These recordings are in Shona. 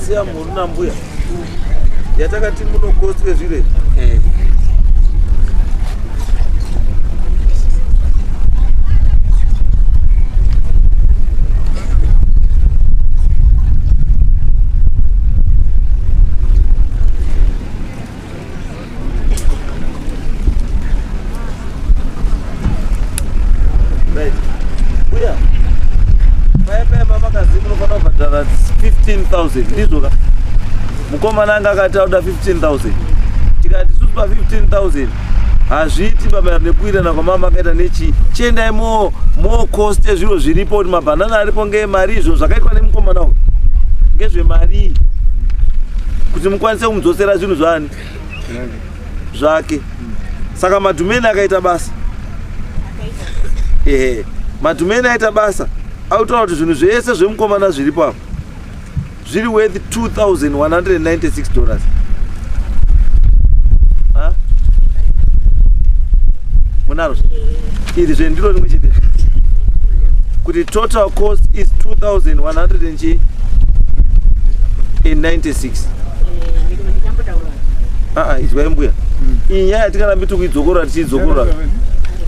Kasiya mhuru nambuya yatakati munokoswe zviro izvi. Eh. Right. Mbuya, paya paya pamakazi munofanira kubhadhara 15,000 ndizvo ka? Mukomana anga akati auda 15,000. Tikati isusu pa 15,000 hazviiti baba nekuwirirana kwamama makaita nechii. Chiendai mo mo cost ezviro zviripo kuti mabhanana aripo ngeemari izvo zvakaitwa nemukomana uyu ngezvemari kuti mukwanise kumudzosera zvinhu zvaani zvake saka madhumeni akaita basa ehe madhumeni aita basa akutaura kuti zvinhu zvese zvemukomana zviripo apa zviri worth 2196 dollars munaro iri zvendiro rimwe chete kuti total cost is 2196 aa izwai mbuya iyi nyaya yatikarambi tikuidzokorora tichiidzokorora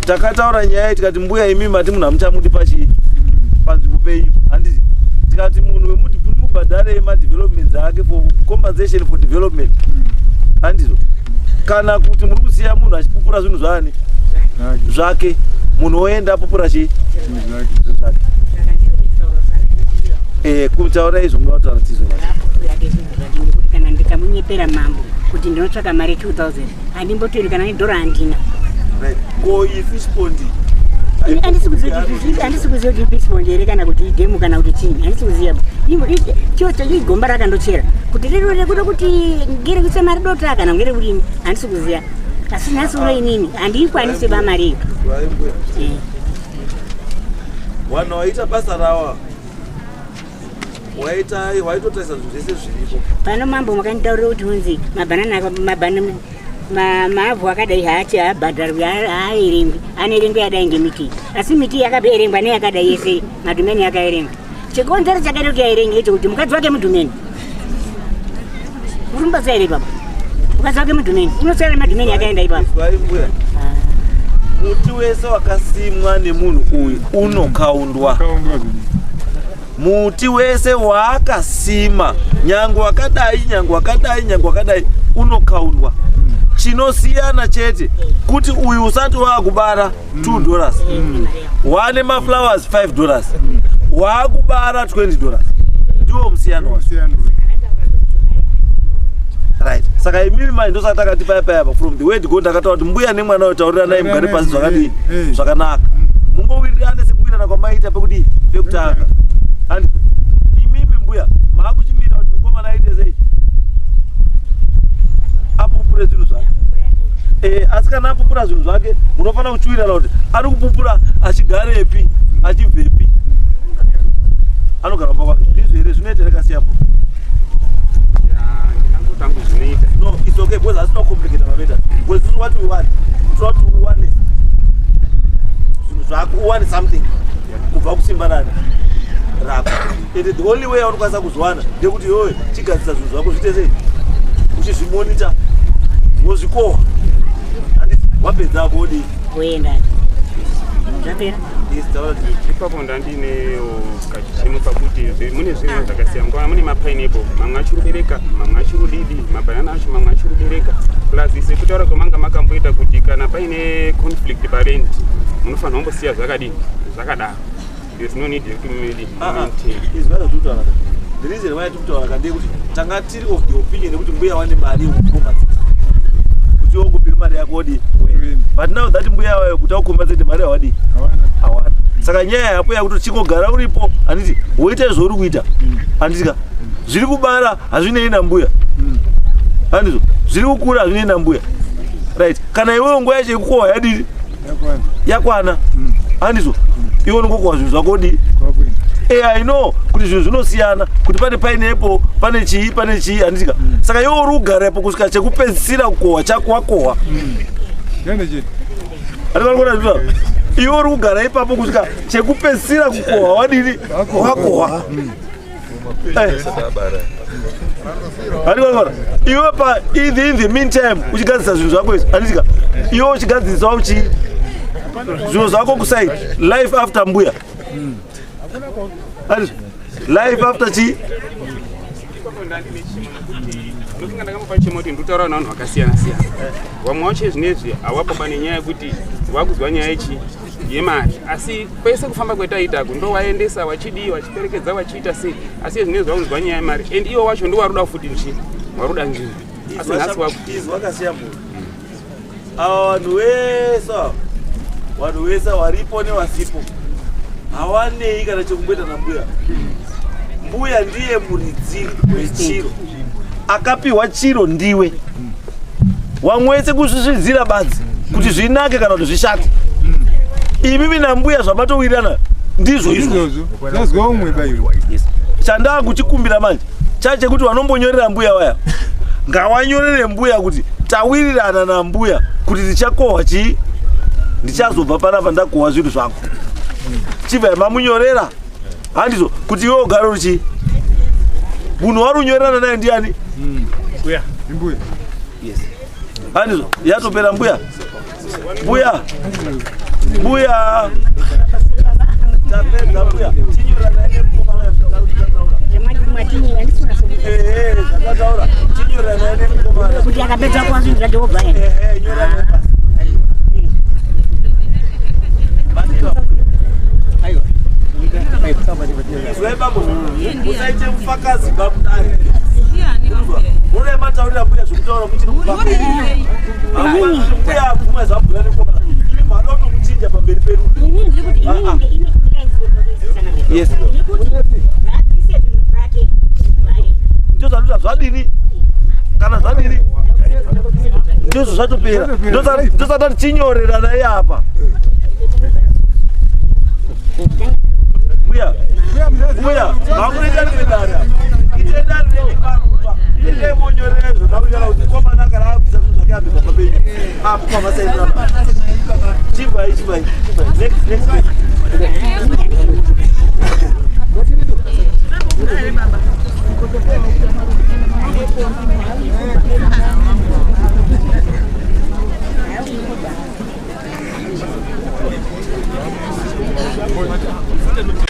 takataura nyaya tikati mbuya imi mati munhu hamuchamudi pachii panzvimbo penyu handiti tikati munhu wemuti mubhadhare madevelopments ake for compensation for development handizvo kana kuti muri kusiya munhu achipupura zvinhu zvaani zvake munhu oenda apupura chii zvake eh kutaura izvo munoda kutaura tizvo kana ndikamunyepera mambo kuti ndinotsvaka mari 2000 handimbotori kana nedhora handina ko iyi fish pond handisi kuziva kuti fish pond here kana kuti idhemu kana kuti chii handisi kuziva chio igomba rakandochera kuti rirore kuda kuti ngerekuisa mari dota kana ngerekudini handisi kuziva asi nhasi uno inini handikwanisi ba mari iyo eh. Vanhu waita basa rawa waita waitotarisa zvinhu zvese zviripo pano mambo makanditaurira kuti hunzi mabhanana mabhanana maavhu akadai haachi haabhadharwi haaerengwi anoerengwa yadai ngemiti asi miti yakaerengwa neyakadai yese madhumeni yakaerengwa chikonzero chakaita kuti aerenge icho kuti mukadzi wake mudhumeni uri mubatsa here ipapo mukadzi wake mudhumeni unosara nemadhumeni akaenda ipapo ah. muti wese wakasimwa nemunhu uyu unokaundwa muti wese waakasima nyange wakadai nyange wakadai nyange wakadai unokaundwa chinosiyana chete kuti uyu usati waakubara 2 dollars wane maflowers 5 dollars waakubara 20 dollars ndiwo musiyano wacho right saka imimi mai ndosaka takati paya paya apa from the word go ndakataura kuti mbuya nemwana uyo tauriranai mugare pasi zvakadii eh. zvakanaka mungowirirane sekuwirirana kwamaita pekudii pekutanga and imimi mbuya maakuchimira kuti mukomana aite sei apupure zvinhu zvake eh, asi kana apupura zvinhu zvake munofanira kuchiwirirana kuti ari kupupura achigarepi achibvepi anogara kumba kwake ndizvo here zvinoita here kasiyambo no it's okay because asina kucomplicate mameta because this is what we want toda kuti uwane zvinhu zvako uwane something kubva kusimba rani rako and the only way yaunokwanisa kuzviwana ndekuti iwewe chigadzisa zvinhu zvako zviite sei uchizvimonita wozvikohwa handiti wapedza ako wodii woenda zvapera ipapo ndandinewo kachichemo pakuti mune zvinhu zvakasiyana mukona mune mapineapple mamwe achirubereka mamwe achirudidi mabanana acho mamwe achirubereka plus sekutaura kwamanga makamboita kuti kana paine conflict parent munofanira kumbosiya zvakadini zvakadaro there's no need yekuti mumedi ah, ah. izwa zvekutaura the reason why tikutaura kande kuti tanga tiri of the opinion yekuti mbuya wane mari yekukombaseta kuti wongopiwa mari yako wodii but now that mbuya wayo kuti akukombasete mari yawadii awana saka nyaya yako yakuti chingogara uripo handiti woita zvauri kuita handiti ka zviri kubara hazvinei nambuya handizvo zviri kukura hazvinei nambuya right kana iwewe nguva yacho yekukohwa yadii yakwana handizvo iwe unongokohwa zvinhu zvako odii Eh, I know kuti zvinhu zvinosiyana kuti pane pineapple pane chii pane chii handitika mm. saka iwe uri kugarepo kusvika chekupedzisira kukohwa chako wakohwa mm. iwe uri kugara ipapo kusvika chekupedzisira kukohwa wadini wakohwa mm. Eh. Handikona iwe pa in the meantime uchigadzirisa zvinhu zvako izvi, handitika iwe uchigadzirisawo chi zvinhu zvako kuside, life after mbuya. Handizvo? Life after chi Ipapo ndandine chimo nekuti ndofunga ndakambopa chimo kuti ndikutaura navanhu vakasiyana siyana. Vamwe vacho zvinezvi hawapo pane nyaya yekuti wakuzwa nyaya yechi yemari, asi kwese kufamba kwetaitako ndowaendesa, wachidii, wachiperekedza, wachiita sei, asi zvinezvi wakunzwa nyaya yemari, and iwo wacho ndo waruda futi nchi waruda nzvimbo, asi nhasi waku Izwi wakasiya munhu. Ava vanhu vese ava, vanhu vese varipo nevasipo, hawanei kana chekumboita nambuya. Mbuya ndiye muridzi wechiro, akapiwa chiro ndiwe. Wamwe wese kusvisvidzira badzi kuti zvinake kana kuti zvishate. Imimi nambuya zvamatowirirana ndizvo izvo. Izvozvo zvazwa umwe baiwe. Chandaa kuchikumbira manje chachekuti vanombonyorera mbuya vaya, ngawanyorere mbuya kuti tawirirana nambuya kuti tichakohwa chii, ndichazobva panapa ndakohwa zvinhu zvangu. Chibva mamunyorera, handizvo? Kuti iwe ugare uri chii, munhu wari unyorerana naye ndiani? Imbuya. Handizvo? Yatopera. Mbuya, mbuya, mbuya, tapedza mbuya, chinyorana nemukomana zvakataura. Mwatinyi handisi kunasa. Ehe, zvakataura, chinyorana nemukomana. Kuti akapedza kuwa zvinhu zvake wobva enda. Ehe, nyorana pasi. Madiwa. Izwai bambo, musaite mufakazi bakudai. Mune mataurira mbuya zvekutaura muchiri kufamba. Mbuya abvuma zvabhuya nemukomana. Imi mhada kutomuchinja pamberi pedu. Inini ndiri kuti inini inini Yes. Ndikuti ngaabvise zvinhu zvake vaenda. Ndizvo zvanoita zvadini? Kana zvadini? Ndizvo zvatopera. Ndosati tichinyorerana iye apa. Mbuya, mbuya, makunoita rimwe dare apa. Ite dare renyu. Ite monyorera zvoda kuti komana kana abvisa zvinhu zvake abva pamberi. Apo pamasainira. Chibvai, chibvai, chibvai. Next, next, next.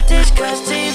Disgusting.